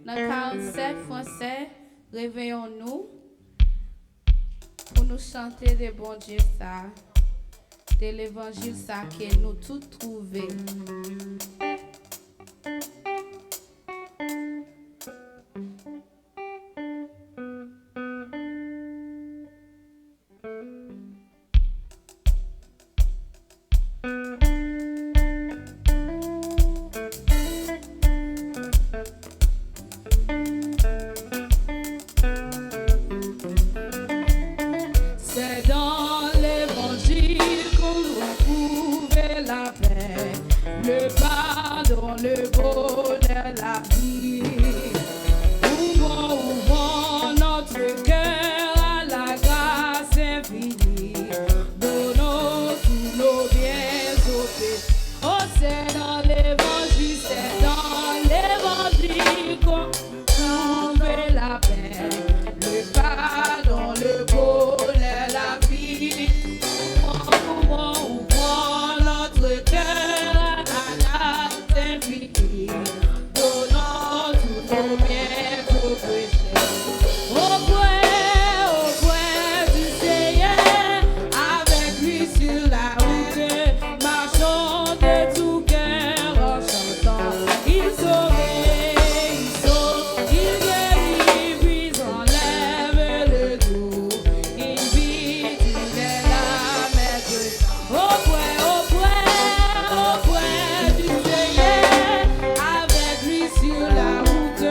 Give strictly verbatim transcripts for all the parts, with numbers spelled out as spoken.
Nan karannsenk fransè, reveyonn nou pou nou chante de Bondye sa, de levanjil sa ke nou tout twouve. C'est dans l'évangile qu'on trouve la paix, le pardon, le bonheur, la vie. Ouvrons, ouvrons notre cœur à la grâce infinie. Donnons tous nos biens aux pécheurs. Oh, c'est dans l'évangile, c'est dans l'évangile qu'on trouve la paix, le pardon, le bonheur, la vie. Ouvrons, ouvrons notre cœur à la grâce infinie. Donnons tous nos biens aux pécheurs. Auprès, auprès du Seigneur, avec lui sur la route, marchons de tout cœur en chantant. Il sauve, il sauve, il guérit, puis enlève le doux. Il vit, il est là, maître. Auprès, auprès, auprès du Seigneur, avec lui sur la route,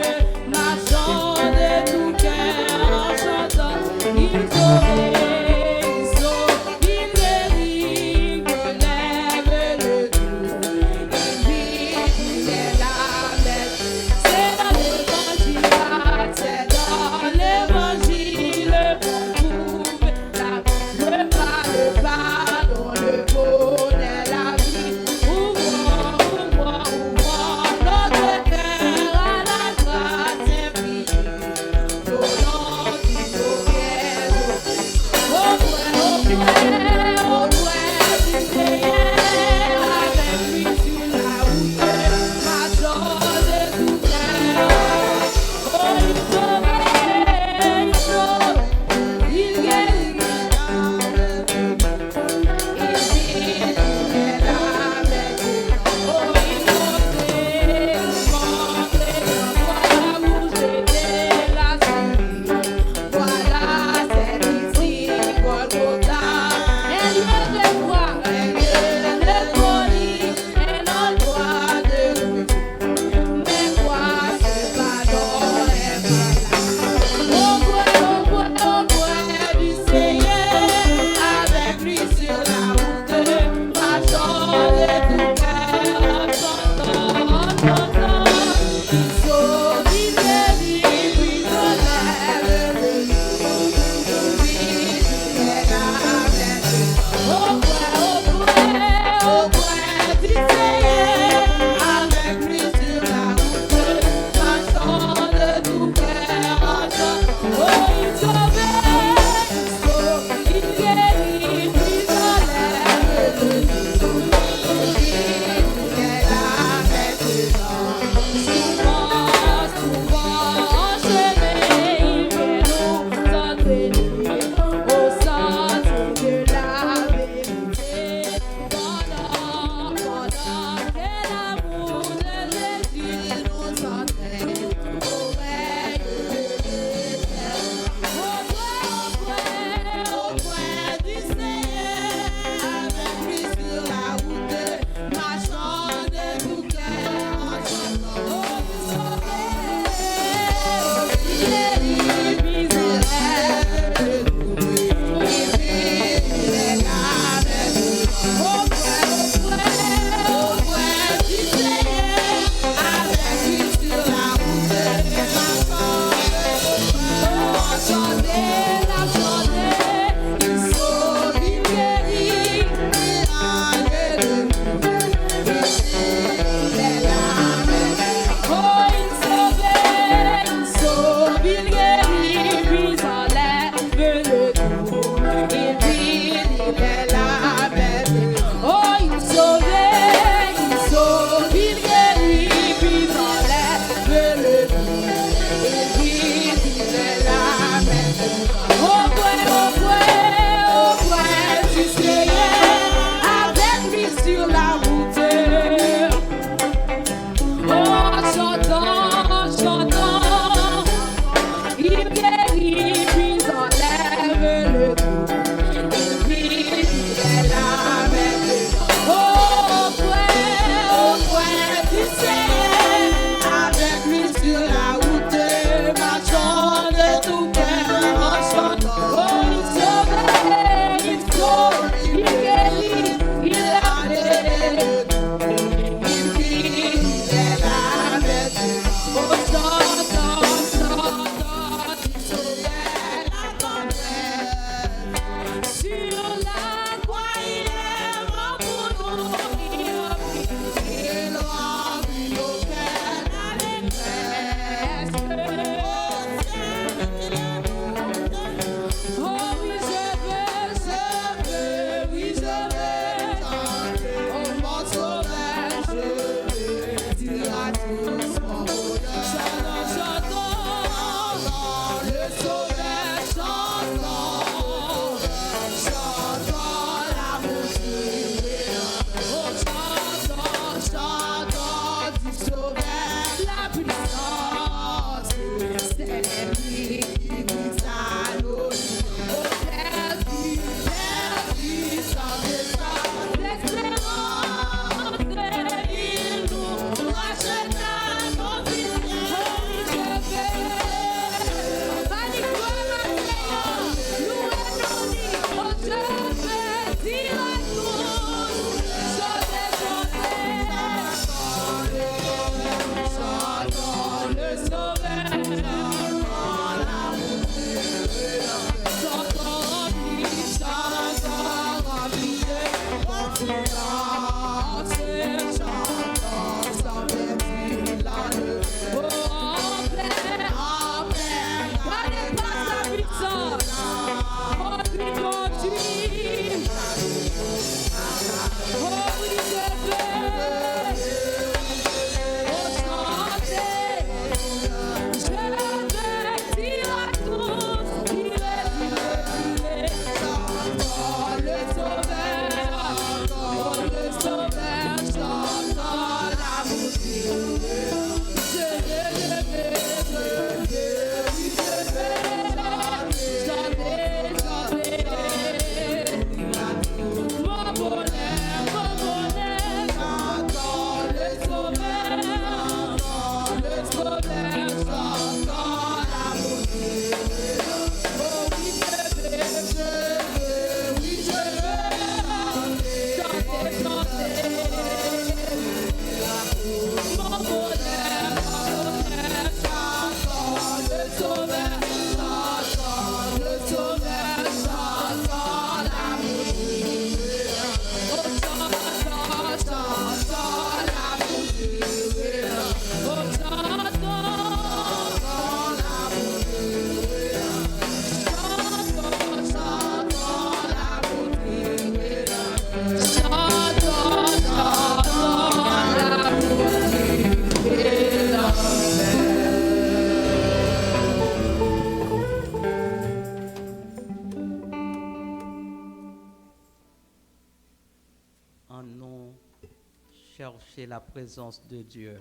de la présence de Dieu.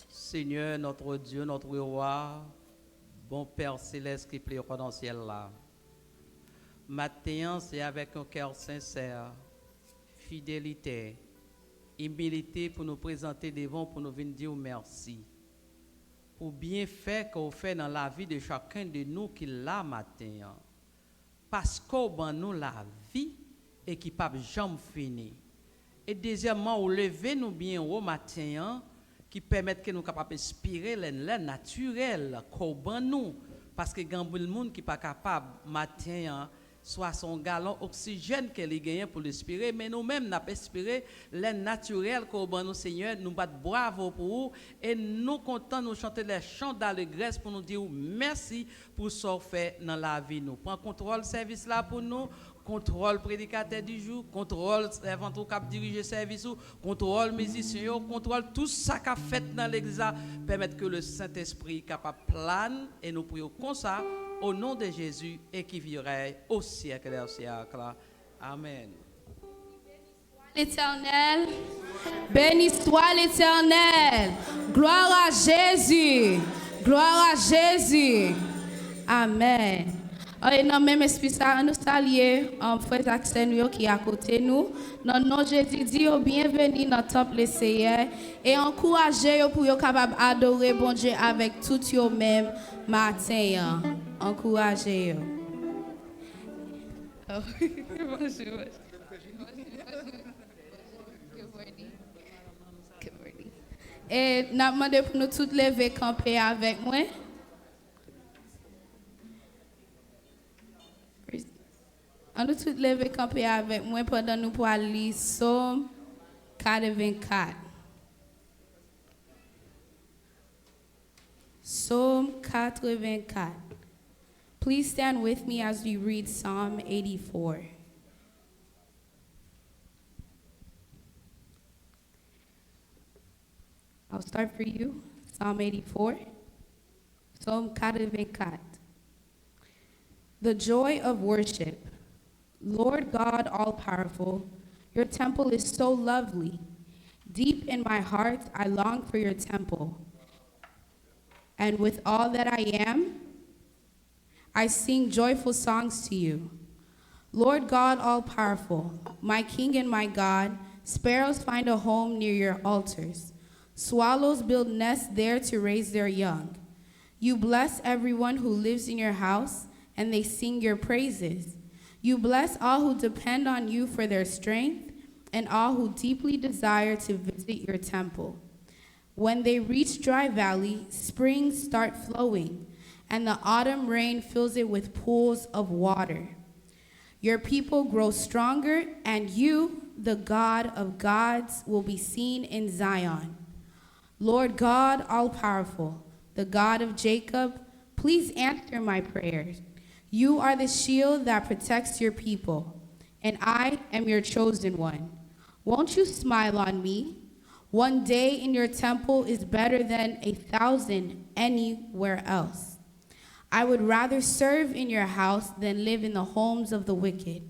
Seigneur, notre Dieu, notre roi, bon Père céleste qui pleure dans ciel là. Maten an, se avèk yon kè sensè, fidelite, imilite pou nou prezante devan w pou nou vin di w mèsi. Pou byenfè ke w fè nan lavi de chacun de nou ki la maten an. Paske w ban nou lavi e ki p ap janm fini. E dezyèmman, ou leve nou byen wo maten an, ki pèmèt ke nou kapab espire lè, lè natirèl ke w ban nou. Paske gen anpil moun ki pa kapab maten an, swa se yon galon oksijèn ke li genyen pou l espire, men nou menm n ap espire lè natirèl ke w ban nou, Senyè, nou bat bravo pou ou, e nou kontan, nou chante les chants d'allégresse pou nou di w mèsi pou sa w fè nan lavi nou. Pran kontwòl sèvis la pou nou, kontwòl predikatè di jou, kontwòl sèvant ou k ap dirije sèvis ou, kontwòl mizisyen yo, kontwòl tout sa k ap fèt nan legliz la. Pèmèt ke le Sentespri kapab plane e nou priye w konsa, au nom de Jésus, et qui vit et règne au siècle des siècles. Amèn. L'Éternel. Béni soit l'Éternel. Gloire à Jésus. Gloire à Jésus. Amèn. E nan menm espri sa, ann nou salye, um, frè ak sè nou yo ki akote nou. Nan non Jezi, di yo byenveni nan tanp Leseyè e ankouraje yo pou yo kapab adore Bondye avèk tout yo menm maten an. Ankouraje yo. Oh, bonjou, bonjou. Good morning. Good morning. E n ap mande pou nou tout leve kanpe avèk mwen. Ann nou tout leve kanpe avèk mwen pandan nou pral li Sòm katrevenkat. Sòm katrevenkat. Please stand with me as we read Psalm eighty-four. I'll start for you. Psalm eighty-four. Sòm katrevenkat. The joy of worship. Lord God all powerful, your temple is so lovely. Deep in my heart, I long for your temple. And with all that I am, I sing joyful songs to you. Lord God all powerful, my King and my God, sparrows find a home near your altars. Swallows build nests there to raise their young. You bless everyone who lives in your house, and they sing your praises. You bless all who depend on you for their strength, and all who deeply desire to visit your temple. When they reach Dry Valley, springs start flowing, and the autumn rain fills it with pools of water. Your people grow stronger, and you, the God of gods, will be seen in Zion. Lord God all powerful, the God of Jacob, please answer my prayers. You are the shield that protects your people, and I am your chosen one. Won't you smile on me? One day in your temple is better than a thousand anywhere else. I would rather serve in your house than live in the homes of the wicked.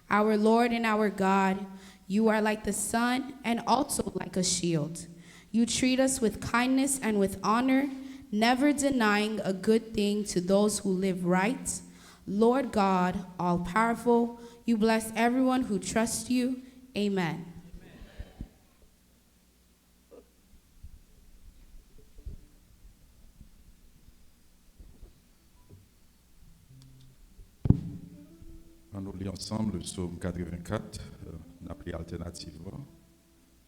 Our Lord and our God, you are like the sun and also like a shield. You treat us with kindness and with honor, never denying a good thing to those who live right. Lord God, all powerful, you bless everyone who trusts you. Amen. Ann nou li ansanm le Sòm katrevenkat, euh, n ap li altènativman.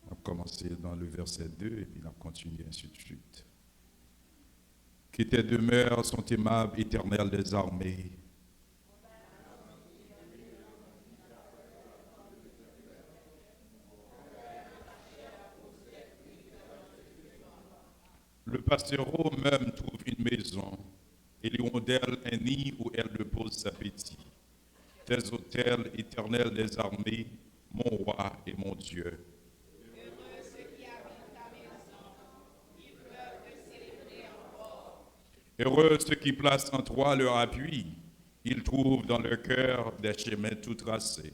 N ap kòmanse nan le vèsè de epi n ap kontinye ensi de suit. Que tes demeures sont aimables, Éternel des armées. Le passereau même trouve une maison, et l'hirondelle un nid où elle dépose sa petit. Tes autels, Éternel des armées, mon roi et mon Dieu. Heureux ceux qui habitent ta maison, ils peuvent te célébrer encore. Heureux ceux qui placent en toi leur appui, ils trouvent dans leur cœur des chemins tout tracés.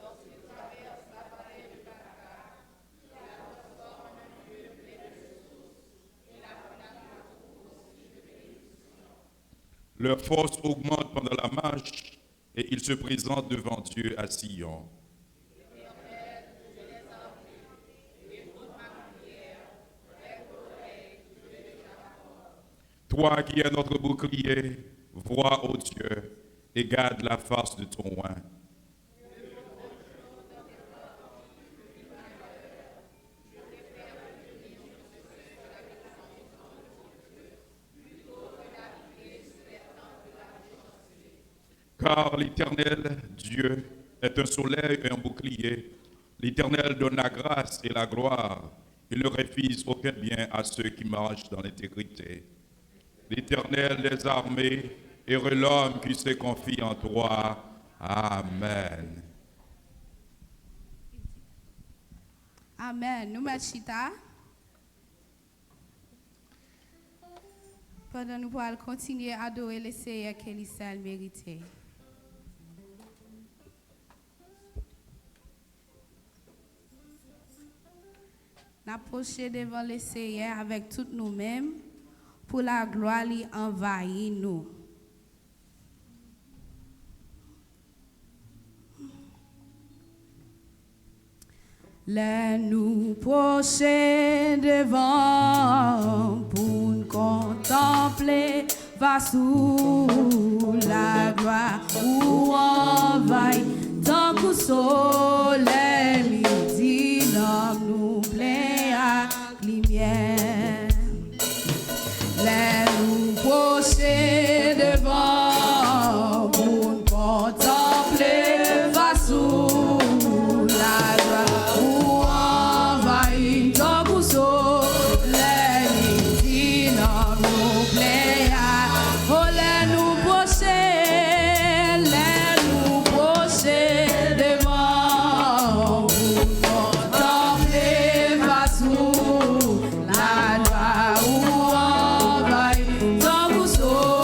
Lorsqu'ils traversent la vallée de Baca, qui a la Leur force augmente pendant la marche et ils se présentent devant Dieu à Sion. Toi qui es notre bouclier, vois, ô Dieu, et garde la face de ton oint. Car l'Éternel, Dieu, est un soleil et un bouclier. L'Éternel donne la grâce et la gloire. Il ne refuse aucun bien à ceux qui marchent dans l'intégrité. L'Éternel des armées, heureux l'homme qui se confie en toi. Amen. Amen. Nou mèt chita. Pandan nou pral kontinye adore Leseyè ke li sèl merite. N ap pwoche devan Leseyè avèk tout nou menm pou laglwa li anvayi nou. Lè nou pwoche devan pou n kontanple fas ou, laglwa ou anvayi tankou solèy midi, nanm nou plen ak limyè. Lè nou pwoche devan pou n kontanple fas ou, laglwa ou anvayi tankou solèy midi, nanm nou plen ak, o, lè nou pwoche, lè nou pwoche devan ou, kontanple fas ou, laglwa ou anvayi tankou solèy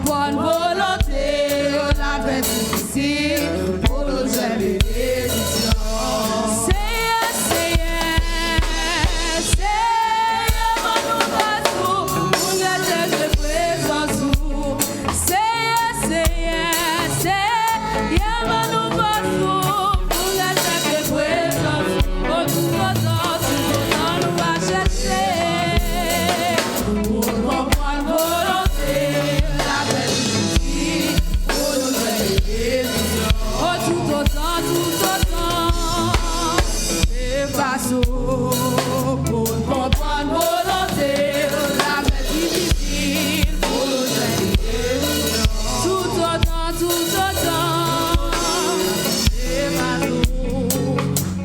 Konprann volonte w, lapè difisil pou nou jwenn benediksyon. Seyè, Seyè, Seyè, ban nou fòs pou nou rete jwenn prezans ou. Seyè, Seyè, Seyè, ban nou fòs pou nou rete jwenn prezans ou. O toutotan, toutotan nou va chèche pou konprann volonte, lapè difisil pou nou jwenn benediksyon. O toutotan, toutotan, se fason pou n konprann volonte, lapè difisil pou nou jwenn benediksyon. Toutotan, toutotan, se fason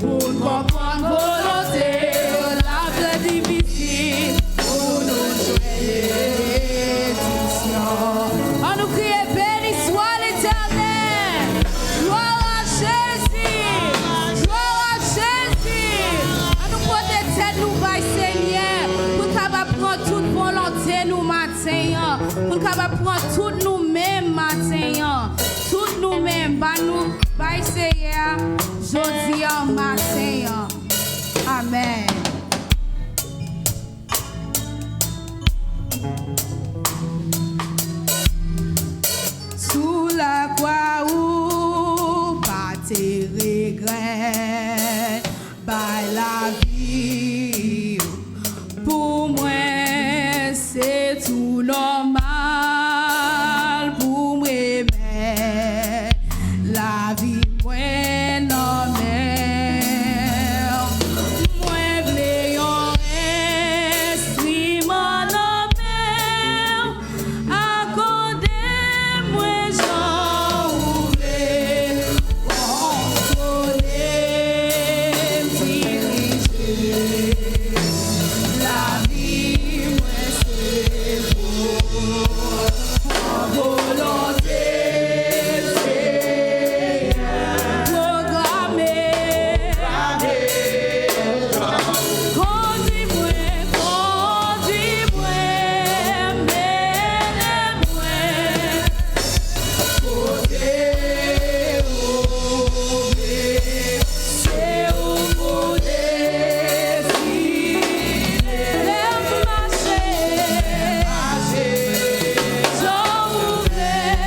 pou n konprann volonte, lapè difisil pou nou jwenn benediksyon. Ann nou kriye, beni swa Letènèl. Glwa a Jezi. Glwa a Jezi. Ann nou pote tèt nou bay Senyè pou l kapab pran tout volonte nou maten an, pou l kapab pran tout nou menm maten an. Tout nou menm, ba nou, bay Seyè a jodi an maten an. Amèn. Sou lakwa ou pa te regrèt bay lavi ou. Pou mwen, se tou nòmal pou mwen remèt lavi mwen nan men w. Mwen vle yon enstriman nan men w. Akòde mwen jan ou vle, kontwole m, dirije m. Lavi mwen se pou w, volonte Seyè. Pwograme, kondi mwen, kondi mwen, mennen mwen kote ou vle, se ou pou deside. Lè m mache, mache jan ou vle.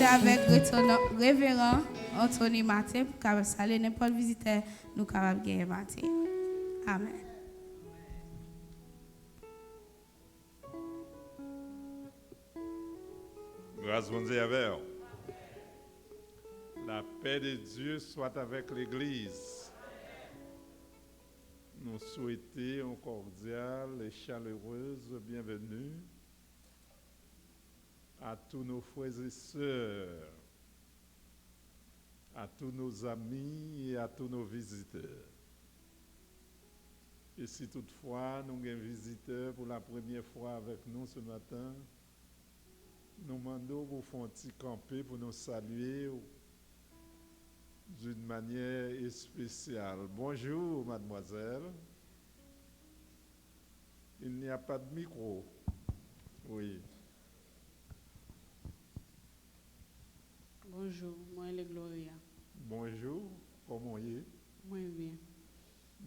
avèk Reveran Anthony Martin pou kapab salye nenpòt vizitè nou kapab genyen maten. Amèn. Gras Bondye avè w. La paix de Dieu soit avec l'église. Nous souhaitons une cordiale et chaleureuse bienvenue à tous nos frères et sœurs, à tous nos amis et à tous nos visiteurs. E si toutfwa nou gen vizitè pou la premyè fwa avèk nou ce matin, nou mande w pou fè yon ti kanpe pou nou salye w d'une manière spéciale. Bonjour, mademoiselle. Il n'y a pas de micro. Oui. Bonjou, mwen rele Gloria. Bonjou, kòman w ye? Mwen byen.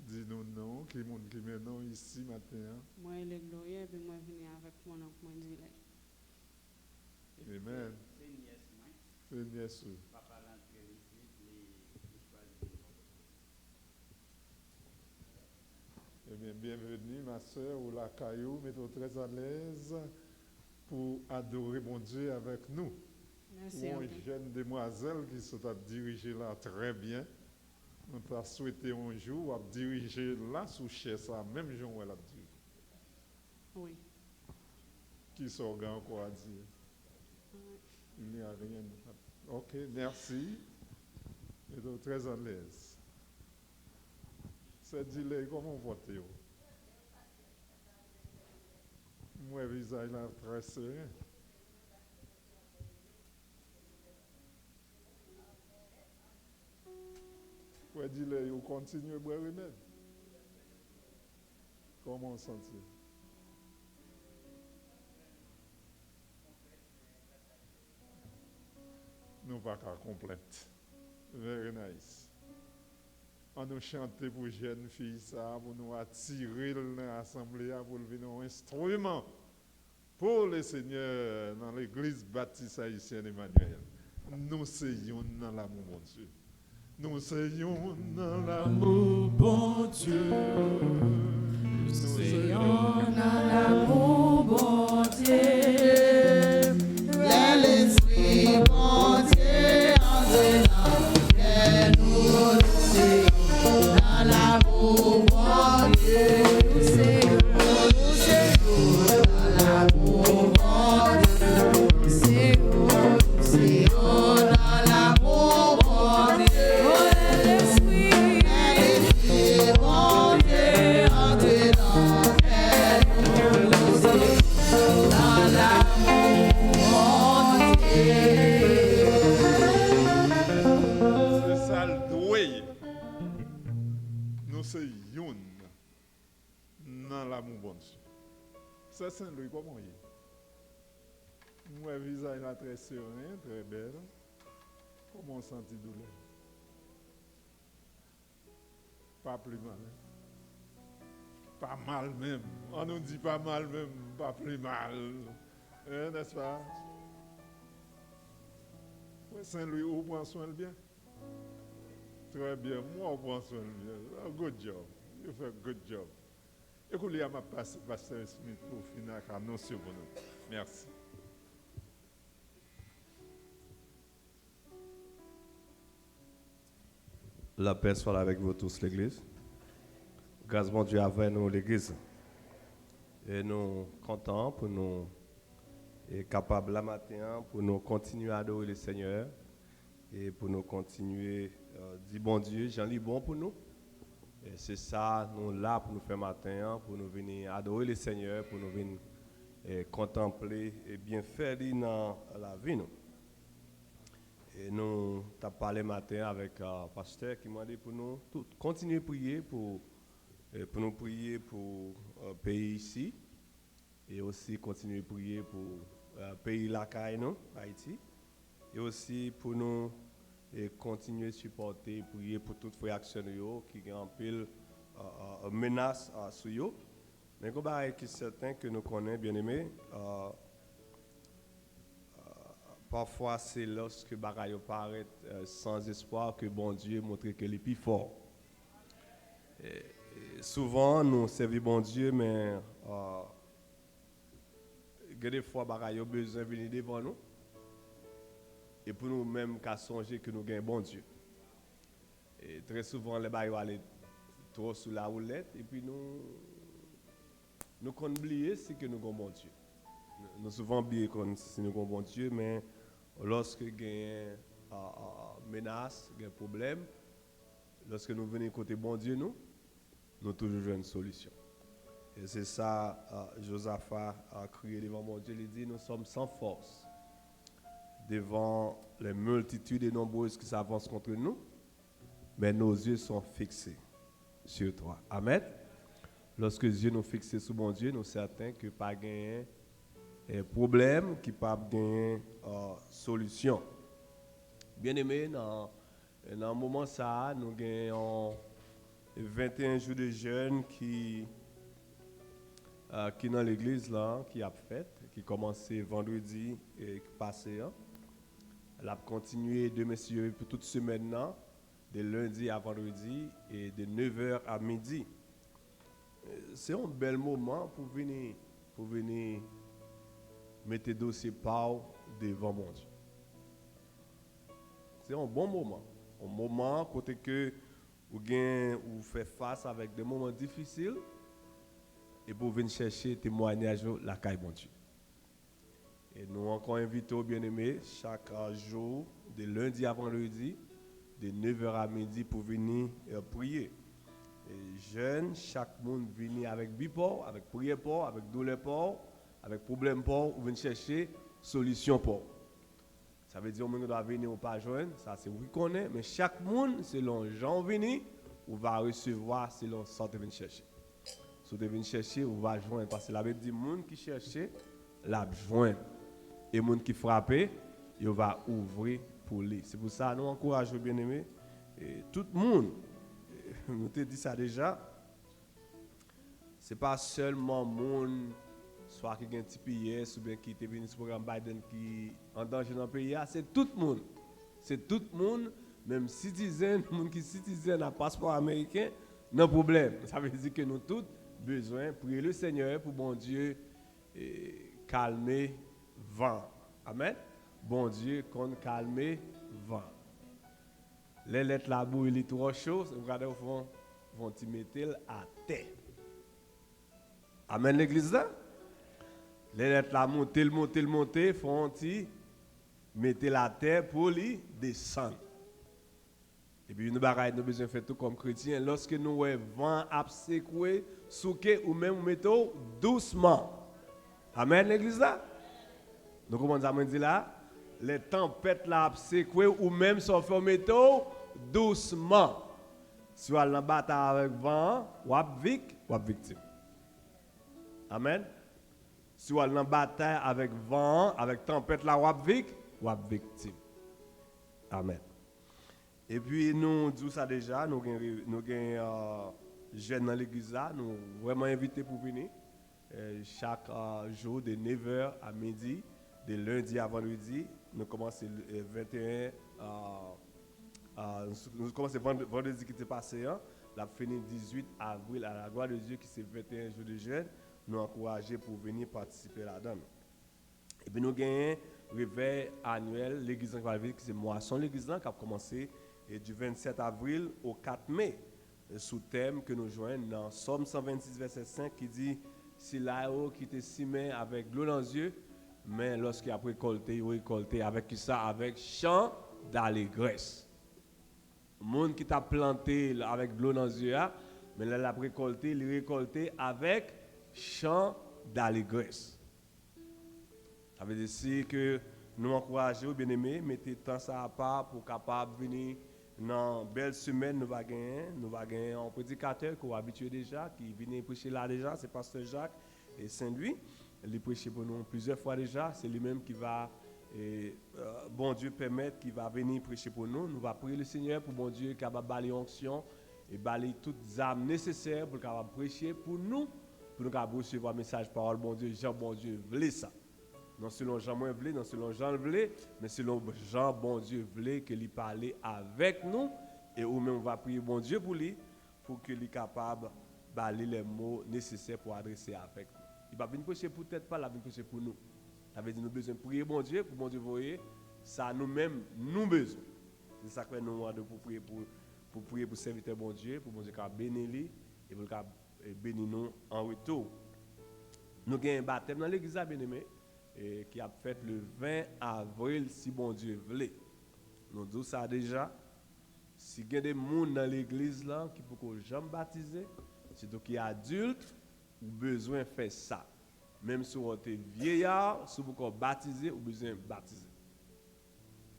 Di nou non w, ki moun ki mennen w isi maten an? Mwen rele Gloria epi mwen vini avèk mon onk mwen Dilèy. Amen. Se nyès mwen. Se nyès ou. Papa l antre l isit, li, li chwazi vin bò kote. Ebyen, byenveni, ma sè, ou lakay ou, mete w trè alèz pou adore Bondye avèk nou. Mèsi Ou yon anpil. Jèn demwazèl ki sot ap dirije la trè byen. Nou ta swete yon jou w ap dirije la sou chè sa, menm jan w wè l ap dirije. Wi. Kisa w gen ankò a di? Il n'y a rien. Ok, merci. Mete w trè alèz. Sè Dilèy, kòman w pote w? M wè vizaj la trè seren. Frè Dilèy, ou kontinye bwè remèd? Kòman w santi? Nou pa ka konplent. Very nice. Ann nou chante pou jèn fi sa a, pou nou atire l nan asanble a, pou l vin yon enstriman pou Lesenyè nan Legliz Batis Ayisyèn Emanyèl. Nou se youn nan lamou Bondye. Nou se youn nan lamou Bondye. Nou se youn nan lamou Bondye. Lè Lespri Bondye antre nan kè nou, nou se youn nan lamou Bondye. Nou se youn, nou se youn nan lamou Bondye. Nou se youn, nou se youn nan lamou Bondye. Lè Lespri Bondye antre nan kè nou, nou se youn nan lamou Bondye. Se sa l dwe ye. Nou se youn nan lamou Bondye. Sè Sen Lwi, kòman w ye? M wè vizaj la trè seren, trè bèl. Kòman w santi doulè? Pa pli mal, en? Pa mal menm. Ann nou di pa mal menm, pa pli mal. En, nèspa? Frè Sen Lwi, ou pran swen l byen? Trè byen, m wè w pran swen l byen. Good job. You fè good job. E koulye a, m ap pase Pastè Smith pou fin ak anons yo pou nou. Mèsi. La paix soit avec vous tous, legliz. Gras Bondye avè nou, legliz. E nou kontan pou nou e kapab la maten an, pou nou kontinye adore Lesenyè e pou nou kontinye di Bondye jan li bon pou nou. E se sa nou la pou nou fè maten an, pou nou vini adore Lesenyè, pou nou vin e kontanple e byenfè li nan lavi nou. E nou t ap pale maten avèk pastè ki mande pou nou tout kontinye priye pou pou nou priye pou peyi isi e osi kontinye priye pou peyi lakay nou, Ayiti, e osi pou nou kontinye sipòte, priye pou tout frè ak sè nou yo ki gen anpil menas sou yo. Men gon bagay ki sèten ke nou konnen, byeneme, Pafwa, se lòske bagay yo parèt, eh, san espwa ke Bondye montre ke li pi fò. E, e, souvan, nou sèvi Bondye, men, ah, gen de fwa bagay yo bezwen vini devan nou. E pou nou menm ka sonje ke nou gen Bondye. E trè souvan, lè bagay yo ale twò sou lawoulèt, epi nou, nou konn bliye si ke nou gon Bondye. Nou, nou souvan bliye konn si nou gon Bondye, men lòske genyen, ah, ah, menas, gen pwoblèm, lòske nou vini kote Bondye nou, nou toujou jwenn solisyon. E se sa, ah, Jozafa, ah, kriye devan Bondye, li di, nous sommes sans force devant les multitudes et nombreuses qui s'avancent contre nous, mais nos yeux sont fixés sur toi. Amen. Lòske zye nou fikse sou Bondye, nou sèten ke pa genyen, eh, pwoblèm ki p ap genyen, ah, solisyon. Byeneme, nan, nan moman sa a, nou gen yon venteyen jou de jèn ki, ah, ki nan legliz la, ki ap fèt, ki kòmanse vandredi, eh, ki pase an. L ap kontinye demen, si Dye vle, pou tout semèn nan, de lendi a vandredi, e de nevè a midi. Se yon bèl moman pou vini, pou vini mete dosye pa w devan Bondye. Se yon bon moman. Yon moman kote ke ou gen, ou fè fas avèk de moman difisil, epi ou vin chèche temwayaj ou lakay Bondye. E nou ankò envite w, byeneme, chak, ah, jou, de lendi a vandredi, de nevè a midi, pou vini, eh, priye. E jèn, chak moun vini avèk bi pa w, avèk priyè pa w, avèk doulè pa w, avèk pwoblèm pa w, ou vin chèche solisyon pa w. Sa vle di, yon moun gen dwa vini, ou pa jwenn, sa se ou ki konnen, men chak moun, selon jan w vini, ou va resevwa selon sa w te vin chèche. Si w te vin chèche, ou va jwenn, paske Labib di, moun ki chèche, l ap jwenn. E moun ki frape, yo va ouvri pou li. Se pou sa, nou ankouraje w, byeneme, e tout moun, nou te di sa deja, se pa sèlman moun, swa ki gen T P S oubyen ki te vini sou pwogram Biden ki an danje nan peyi a, se tout moun. Se tout moun, menm citizen, moun ki citizen a paspò ameriken, nan pwoblèm. Sa vle di ke nou tout bezwen priye Lesenyè pou Bondye, eh, kalme van. Amèn. Bondye konn kalme van. Lè lèt la bouyi, li twò cho, ou gade, ou fè yon, fè yon ti mete l atè. Amèn, legliz la. Lè lèt la monte, l monte, l monte, fè yon ti mete l atè pou li desann. Epi yon bagay nou bezwen fè tou kòm kretyen, lòske nou wè van ap sekwe, souke, ou menm ou mete w dousman. Amèn, legliz la? Nou konprann sa mwen di la? Lè tanpèt la ap sekwe, ou menm sa w fè, w mete w dousman. Si w al nan batay avèk van an, w ap vik, w ap viktim. Amèn. Si w al nan batay avèk van an, avèk tanpèt la, w ap vik, w ap viktim. Amèn. Epi nou di w sa deja, nou gen, nou gen, euh, jèn nan legliz la, nou vrèman envite pou vini. Eh, chak, euh, jou de nevè a midi, de lendi a vandredi, nou kòmanse, eh, venteyen, euh, euh, nou, nou kòmanse vand-, vandredi ki te pase an, l ap fini dizuit avril, à la gloire de Dieu, ki se venteyen jou de jèn. Nou ankouraje pou w vini patisipe ladan l. Epi nou genyen revèy anyèl legliz lan ki pral vin, ki se mwason legliz lan, k ap kòmanse, eh, du vennsèt avril au kat me, eh, sou tèm ke nou jwenn nan Sòm san vennsis vèsè senk ki di, sila yo ki te simen avèk dlo nan zye, men lòske y ap rekòlte, yo rekòlte avèk kisa? Avèk chan dalegrès. Moun ki t ap plante l avèk dlo nan zye a, men lè l ap rekòlte, li rekòlte avèk chan dalegrès. Sa vle di si ke nou ankouraje w, byeneme, mete tan sa apa pou w kapab vini nan bèl semèn nou va genyen. Nou va genyen yon predikatè ke w abitye deja, ki vini preche la deja, se pastè Jacques e Saint-Louis. Li preche pou nou plizyè fwa deja. Se li menm ki va, e, euh, Bondye pèmèt, ki va vini preche pou nou. Nou va priye Lesenyè pou Bondye kapab ba li onksyon e ba li tout zam nesesè pou l kapab preche pou nou, pou nou kapab resevwa mesaj pawòl Bondye jan Bondye vle sa. Non selon jan mwen vle, non selon jan l vle, men selon jan Bondye vle ke li pale avèk nou, e ou menm ou va priye Bondye pou li, pou ke li kapab ba li lè mo nesesè pou adrese avèk nou. Li p ap vin preche pou tèt pa l, l ap vin preche pou nou. Sa vle di nou bezwen priye Bondye, pou Bondye voye sa nou menm nou bezwen. Se sa k fè nou mande pou priye pou, pou priye pou sèvitè Bondye, pou Bondye ka beni li, e pou l ka, e, beni nou an retou. Nou gen batèm nan legliz la, byeneme, e, ki ap fèt le ven avril, si Bondye vle. Nou di w sa deja. Si gen de moun nan legliz la ki poko janm batize, sitou ki adilt, ou bezwen fè sa. Menm si w te vyeya, si w poko batize, ou bezwen batize.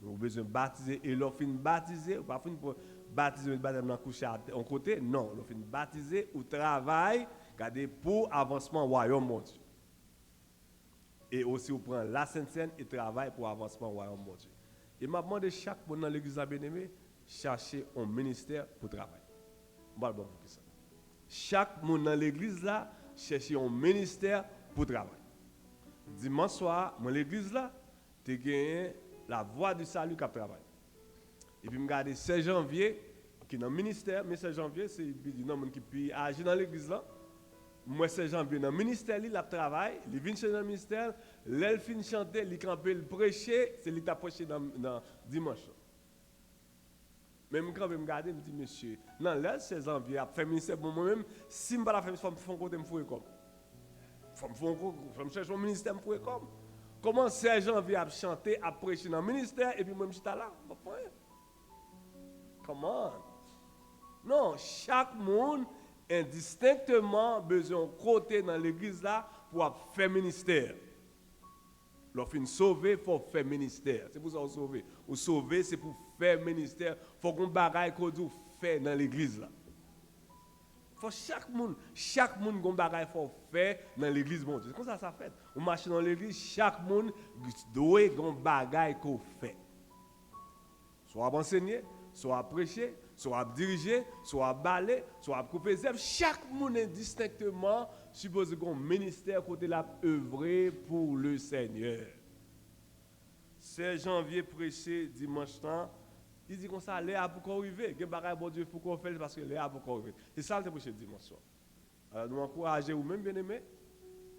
Ou bezwen batize, e lè w fin batize, ou pa fin pran batize, met batèm nan kouche atè, yon kote, non. Lè w fin batize, ou travay, gade, pou avansman wayòm Bondye. E osi ou pran lasent sèn e travay pou avansman wayòm Bondye. E m ap mande chak moun nan legliz la, byeneme, chache yon ministè pou travay. M pral ba w poukisa. Chak moun nan legliz la chèche yon ministè pou travay. Dimanch swa, mwen legliz la, te genyen Lavwa di Sali k ap travay. Epi m gade Sè Janvye, ki nan ministè, men Sè Janvye se youn nan moun ki pi aje nan legliz la. M wè Sè Janvye nan ministè li, l ap travay, li vin chanje nan ministè l. Lè l fin chante, li kanpe, l preche, se li k t ap preche nan, nan dimanch lan. Men m kanpe, m gade, m di, "Mesye, nan lè Sè Janvye ap fè ministè, bon, mwen menm, si m pa t ap fè ministè, fò m fè yon kote m foure kò m. Fò m fè yon ko-, fò m chèche yon ministè m foure kò m. Kòman Sè Janvye ap chante, ap preche nan ministè, epi mwen m chita la, m p ap fè anyen?" Come on. Non, chak moun endistenkteman bezwen yon kote nan legliz la pou ap fè ministè. Lè w fin sove, fò w fè ministè. Se pou sa w sove. Ou sove, se pou fè ministè. Fò gon bagay ke w di w fè nan legliz la. Fò chak moun, chak moun gon bagay fò w fè nan legliz Bondye. Se konsa sa fèt. Ou mache nan legliz, chak moun dwe gon bagay ke w fè. Swa w ap ansenye, swa w ap preche, swa w ap dirije, swa w ap bale, swa w ap koupe zèb, chak moun endistenkteman sipoze gen yon ministè kote l ap evre pou le Senyè. Sè Janvye preche dimanch lan, li di konsa, lè a poko rive, gen bagay Bondye poko fè l paske lè a poko rive. Se sa l te preche dimanch lan. Alò, nou ankouraje ou menm, byeneme,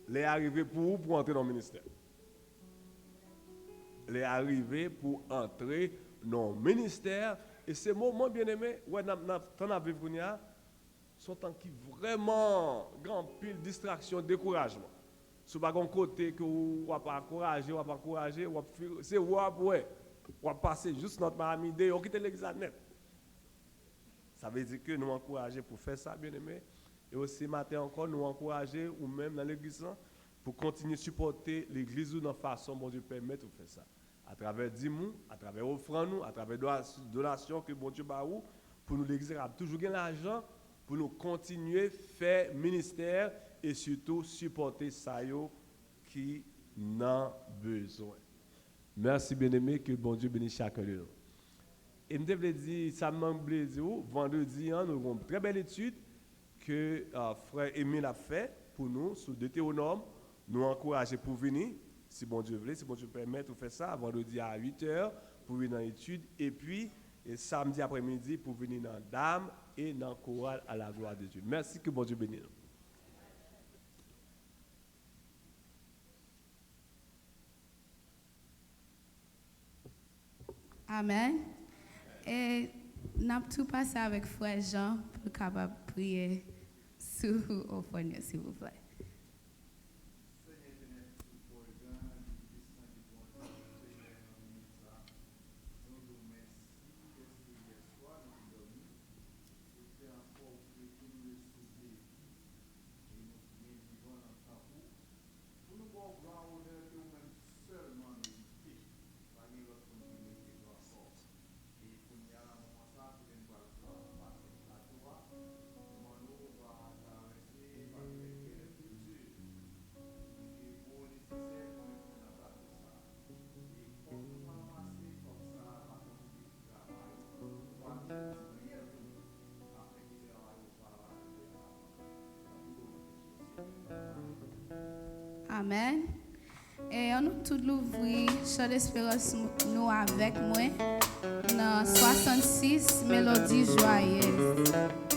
lè a rive pou ou pou antre nan ministè. Lè a rive pou antre nan ministè, e se moman, byeneme, wè, n ap, n ap, tan n ap viv kounye a, se yon tan ki vrèman gen anpil distraksyon, dekourajman. Si w pa gen yon kote ke w, w ap ankouraje, w ap ankouraje, w ap fi-, se w ap wè. W ap pase jis nan Miami deyò, kite legliz la nèt. Sa vle di ke nou ankouraje pou fè sa, byeneme. E osi maten ankò, nou ankouraje ou menm nan legliz lan pou kontinye sipòte legliz ou nan fason Bondye pèmèt ou fè sa. Atravè dim ou, atravè ofrann ou, atravè dola-, donasyon ke Bondye ba ou, pou nou legliz la kapab toujou gen lajan, pou nou kontinye fè ministè e sitou sipòte sa yo ki nan bezwen. Mèsi, byeneme, ke Bondye beni chakun de nou. E m te vle di, sa m vle di ou, vandredi an, nou gen yon trè bèl etid ke, ah, frè Emile ap fè pou nou sou Detewonòm. Nou ankouraje pou vini, si Bondye vle, si Bondye pèmèt ou fè sa, vandredi a uit è, pou vin nan etid. Epi, e samdi aprèmidi, pou vini nan dam e nan koral à la gloire de Dieu. Mèsi, ke Bondye beni nou. Amèn. E n ap tou pase avèk frè Jean pou l kapab priye sou ofrann yo, silvouplè. Pou nou ba w glwa, onè ke ou menm sèlman merite. Pa gen lòt moun ki merite glwa sa. E kounye a, nan moman sa a, kote n pral pase plato a, nou mande w va travèse, va fè benediksyon pou w nesesè pou nou fè nan plato sa a. E kòb nou pral ranmase, kòb sa a va kontribye pou travay ou, pou w achte materye pou nou, afenke travay ou Amèn. E ann nou tout louvri chan desperans nou avèk mwen nan swasannsis melodi jwayèz.